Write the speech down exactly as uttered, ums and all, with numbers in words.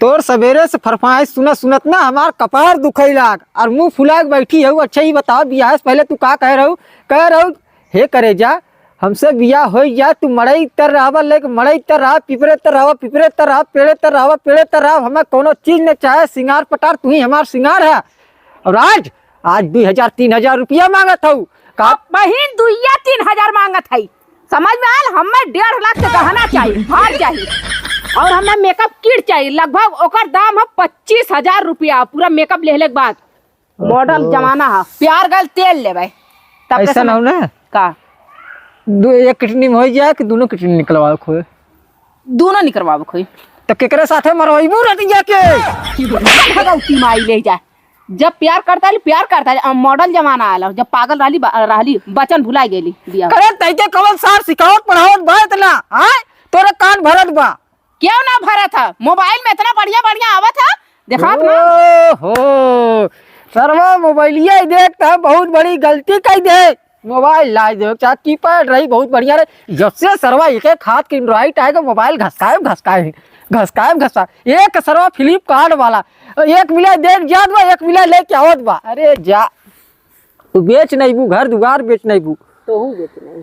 तोर सबेरे से फरफाइश सुनत सुनत ना हमार कपार दुखई लाग और मुंह फुला के बैठी हऊ। अच्छा, ई बताओ, बियाह से पहले तू का कह रहू? कह रहू, "हे करेजा, हमसे बियाह होई जा, तू मड़ई तर रहबा, लेके मड़ई तर रहा, पिपरे तर रहबा, पिपरे तर रहा, पेड़े तर रहबा, पेड़े तर रहा, हमें कोनो चीज न चाहे, सिंगार पटार, तू ही हमार सिंगार है।" और आज, आज दुई हजार, तीन हजार रुपया मांगत हऊ का? अब बहिन, दुइया तीन हजार मांगत हई, समझ में आयल? हमें डेढ़ लाख के गहना चाहिए, हार चाहिए, और हमें मेकअप किट चाहिए, लगभग ओकर दाम है पच्चीस हजार रुपया, पूरा मेकअप लेहले के बाद। मॉडल ओहो। जमाना है, प्यार गल तेल लेबै, तब ऐसा कैसे ना हो ना। का? दो, एक किडनी में हो जाए कि दोनों किडनी निकलवावे खोए? दोनों निकलवावे खोए। तो केकरे साथे मरवाइबू रतिया के? भगवती माई ले जाए। जब प्यार करता रहली, प्यार करता रहली, अब मॉडल जमाना आला, जब पागल रहली, बा-, रहली, बचन भुला गेली, दिया। करे तैके कवन सार सिखावत पढ़ावत बा इतना, हाँ? तोरे कान भरत बा। क्यों ना भरत है? मोबाइल में इतना बढ़िया बढ़िया आवत है, देखात ना। ओहो, सरवा मोबाइलिया ही देख, त बहुत बड़ी गलती कई दे। मोबाइल लाई दे, चाहे कीपैड रही, बहुत बढ़िया रही। जब से सरवा एक एक हाथ के एंड्रॉइड आएगा, मोबाइल घसकाए, घसकाए, घसकाए, घसकाए। एक सरवा फ्लिपकार्ट वाला, एक मिला देख जात बा, एक मिला लेके आवत बा। अरे जा, तू बेच नहीं बू, घर दुआर बेच नहीं बू। तोहू बेच नहीं।